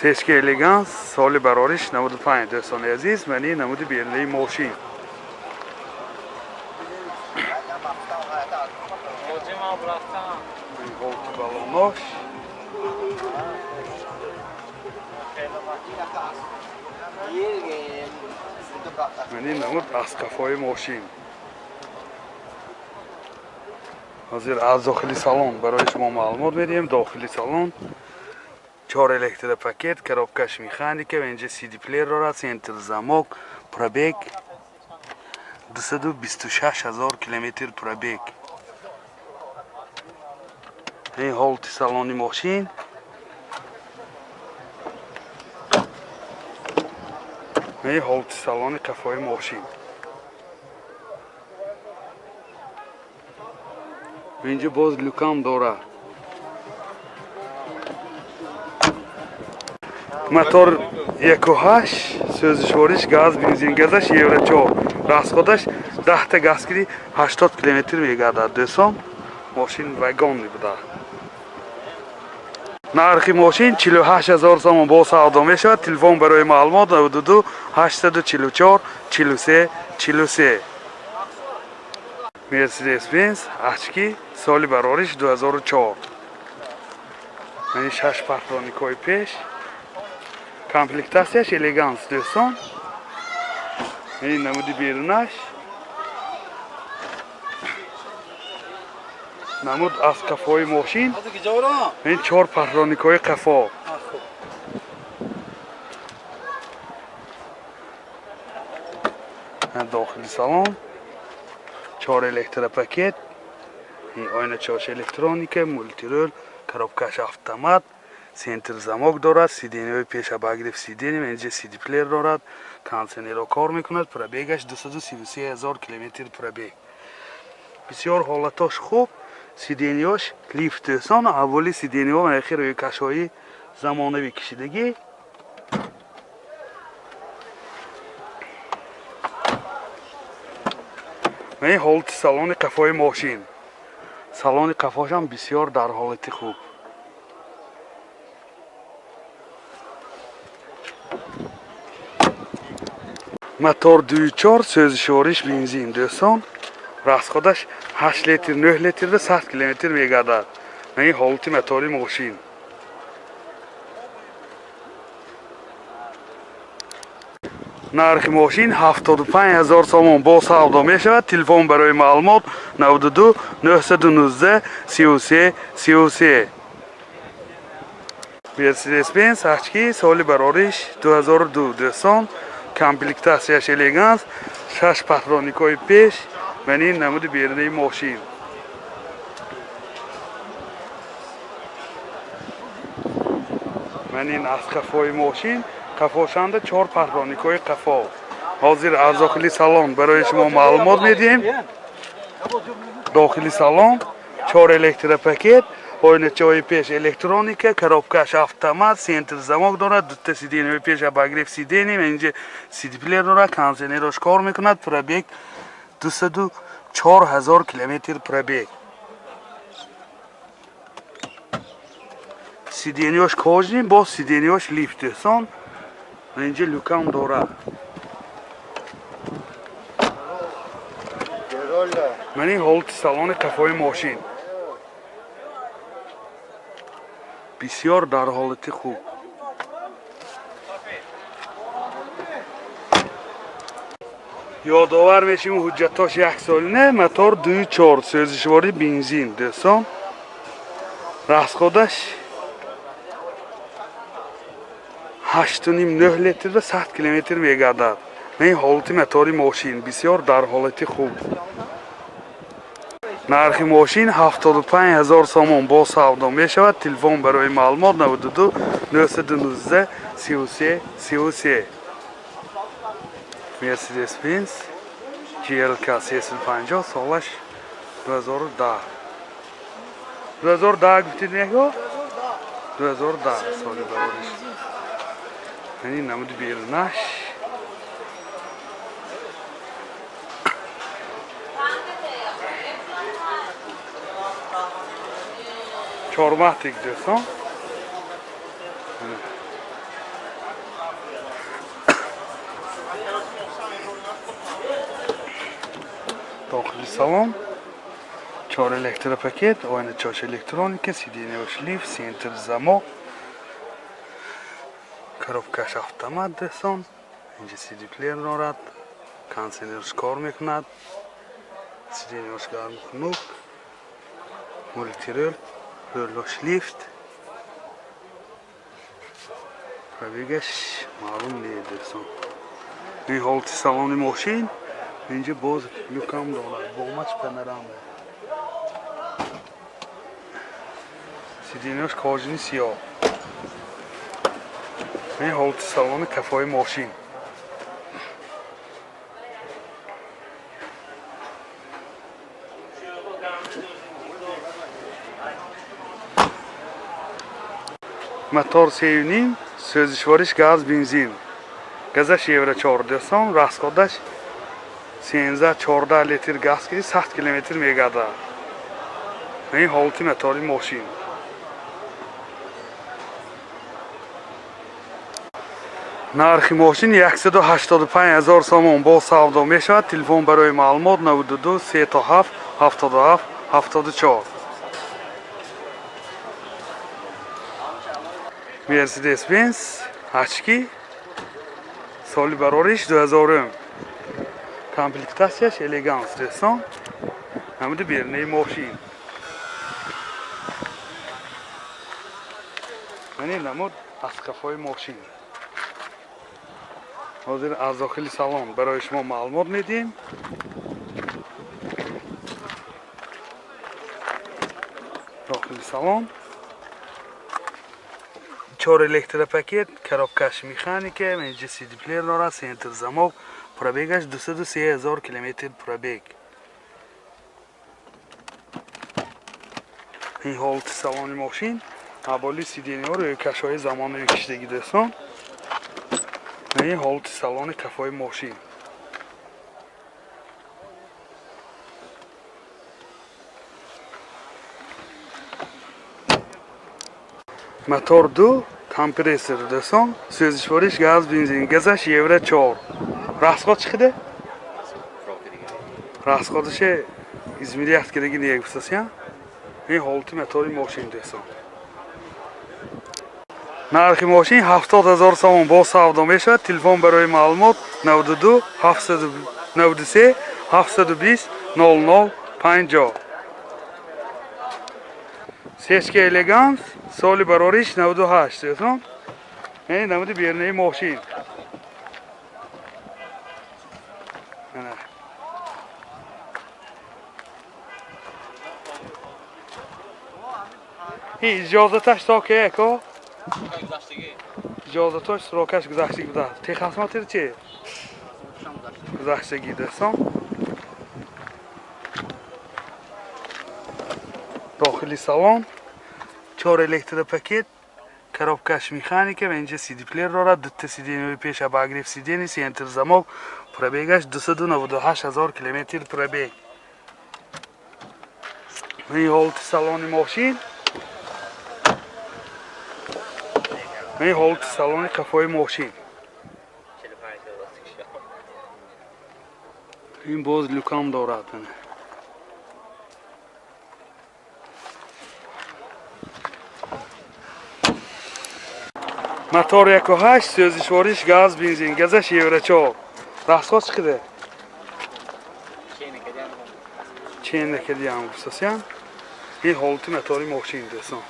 Сечка Элеганс, соли барориш 95. Дӯстони азиз, мани намуди берунаи мошин. Ҳолати балонош. Мани намуд аз қафои мошин. Ҳозир аз дохили салон барои шумо маълумот медиҳем. Дохили салон чор электропакет, коробкаш механика, ва инҷа CD плеер дорад, центр замок, пробег 226 ҳазор километр пробег. Ин ҳолати салони мошин. Ин ҳолати салони қафои мошин. Инҷа боз люкам дорад. Мотор 1.8, сӯзишвориш газ, бензин газаш евро 4. Расходаш 10 та газ киди 80 километр мегардад. Дӯстон, мошин вагон буда. Нархи мошин 48 ҳазор сомон бо савдо мешавад. Телефон барои маълумот 92 844 43 43. Мерседес-Бенз Ачки, соли барориш 2004. Яъни шаш патроникҳои пеш. Комплектатсияш элеганс, дӯстон. Ин намуди берунаш. Намуд аз қафои мошин. Ин чор патроникҳои қафо. Дохили салон чор электропакет, ойначаош электроника, мультирул, коробкаш автомат, центр замок дорад, сиденьяҳои пеш обогрев сиденья, инҷа CD плеер дорад, кондиционерро кор мекунад, пробегаш 233 ҳазор километр пробег. Бисёр ҳолатош хуб, сиденьяш лифт, дӯстон, аввали сиденьяҳо ахир рӯйкашҳои замонавӣ кишидагӣ. Ин ҳолати салони қафои мошин. Салони қафошам бисёр дар ҳолати хуб. Мотор 2.4, сӯзишвориш бензин, дӯстон. Расходаш 8 литр, 9 литрда 100 километр мегардад. Ин ҳолати мотори мошин. Нархи мошин 75 ҳазор сомон бо савдо мешавад. Телефон барои маълумот 92 919 33 33. Мерседес-Бенз Ачки, соли барориш 2002, дӯстон. Комплектатсияш элеганс, шаш патроникҳои пеш, мани намуди берунаи мошин. Ман ин аз қафои мошин, қафошанда чор патроникҳои қафо. Ҳозир аз дохили салон барои шумо маълумот медиҳем. Дохили салон чор электропакет, оиначаҳои пеш электроника, коробкаш автомат, центр замок дорад, дута сиденьяҳои пеш обогрев сиденья, инҷа CD плеер дорад, кондиционерош кор мекунад, пробег 204 ҳазор километр пробег. Сиденьяш кожаный, боз сиденьяш лифт, дӯстон. Инҷа люкам дорад. Ман ин ҳолати салони қафои мошин. Бисёр дар ҳолати хуб. Ёдовар мешавем, ҳуҷҷатош як солина, мотор 2.4, сӯзишворӣ бензин, дӯстон. Расходаш 8.5, 9 литрда 100 километр мегардад. Ин ҳолати мотори мошин бисёр дар ҳолати хуб. Нархи мошин 75 ҳазор сомон бо савдо мешавад. Телефон барои маълумот 92 919 33 33. Мерседес-Бенз GLK 350, солаш 2010. 2010 гуфтед неко? 2010 соли барориш. Яъни намуди берунаш. Чорматик, дӯстон. Дохили салон чор электропакет, оиначош электроника, сиденьяш лифт, центр замок, коробкаш автомат, дӯстон. Инҷа сидиплеер дорад, кондиционерш кор мекунад, сиденьяш гарму хунук, мультируль, рулош лифт. Пробегаш маълум не, дӯстон. Ин ҳолати салони мошин. Инҷа боз люкам дорад, бомаш панорама, сиденьяш кожаный сиёҳ. Ин ҳолати салони кафои мошин. Мотор 3,5, сӯзишвориш газ, бензин, газаш евро 4, дӯстон. Расходаш 13-14 литр газ, ки 100 километр мегардад. Ин ҳолати мотори мошин. Нархи мошин 185 000 сомон, бо савдо мешавад. Телефон барои маълумот 92 37 77 74. Мерседес Бенз очки, соли барориш 2000, комплектатсияш элеганс, дӯстон. Ҳамиди бернаи мошин мани намуд аз қафои мошин. Ҳозир аз дохили салон барои шумо маълумот медиҳем. Дохили салон чор электропакет, коробкаш механика, инҷа сидиплеер дорад, центр замок. Пробегаш 203 000 километр пробег. Ин ҳолати салони мошин. Аболи сиденьяҳо рӯйкашҳои замонави кишидагӣ, дӯстон. Ин ҳолати салони кафои мошин. Мотор 2, компрессор, дӯстон. Сӯзишвориш газ, бензин, газаш евро 4. Расход чӣ қадар? Расходаше измерять кардагӣ не гуфтасия. Ин ҳолати мотори мошин, дӯстон. Нархи мошин 70 000 сомон, бо савдо мешавад. Телефон барои маълумот 92 793 720 00 50. Сечка элеганс, соли барориш 98, дӯстон. Ин намуди бернаи мошин. Ана. Ин иҷозаташ то ке, ако? Иҷозаташ срокаш гузаштагӣ будааст. Техосмотр чи? Гузаштагӣ, дӯстон. Дохили салон чор электропакет, коробкаш механика ва инҷа сидиплеер дорад, дута сиденьяи пеш обогрев сидений, центр замок. Пробегаш 298 000 километр пробег. Ин ҳолати салони мошин. Ин ҳолати салони қафои мошин. Ин боз люкам дорад. Мотор 1,8, сӯзишвориш газ, бензин, газаш евро 4. Расход чӣ қадар? Чен накардиам гуфтасиям. Ин ҳолати мотори мошин, дӯстон.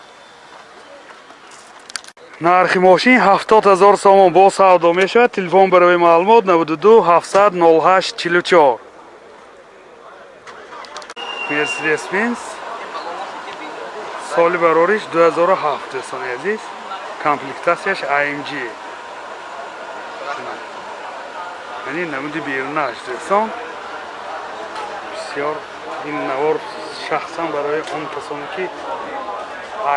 Нархи мошин 70 000 сомон, бо савдо мешавад. Телефон барои маълумот 92 700 08 44. Мерседес Бенз, соли барориш 2007, дӯстони азиз. Комплектатсияш AMG. Яъне намуди берунаш, дӯстон. Бисёр ин навор шахсан барои он касоне ки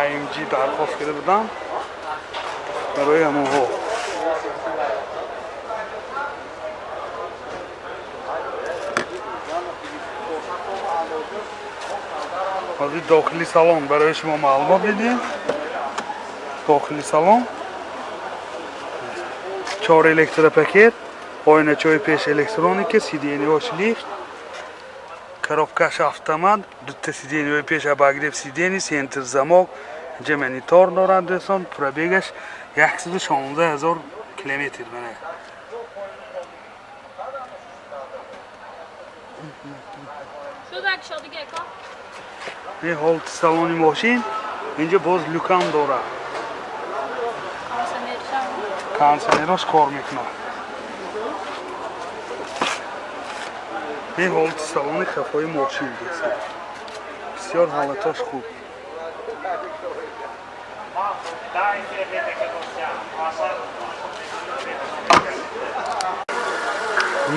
AMG дархост карда буданд, барои ҳамонҳо. Ҳозир дохили салон барои шумо маълумот медиҳем. Дохили салон чор электропакет, оиначаҳои пеш электроника, сиденьяҳош лифт. Коробкаш автомат, дута сиденье пеш, обогрев сидений, центр замок, инҷа монитор дорад, дӯстон. Пробегаш 116 000 километр, мана. Ин ҳолати салони мошин. Инҷа боз люкам дорад, кондиционерош кор мекунад. Ин ҳолати салони қафои мошин, дӯстон, бисёр ҳолатош хуб.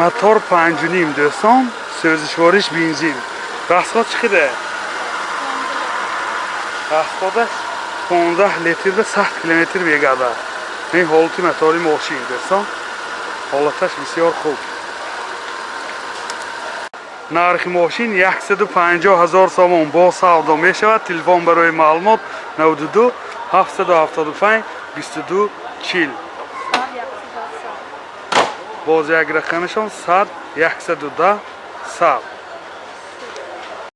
Мотор 5,5, дӯстон, сӯзишвориш бензин. Расход чӣ қадар? Расходаш 15 литр ба 100 километр мегардад. Ин ҳолати мотори мошин, дӯстон, ҳолаташ бисёр хуб. Нархи мошин 150 000 сомон, бо савдо мешавад. Телефон барои маълумот 92 775 22 40. Боз як рақамашон: 100 110 100.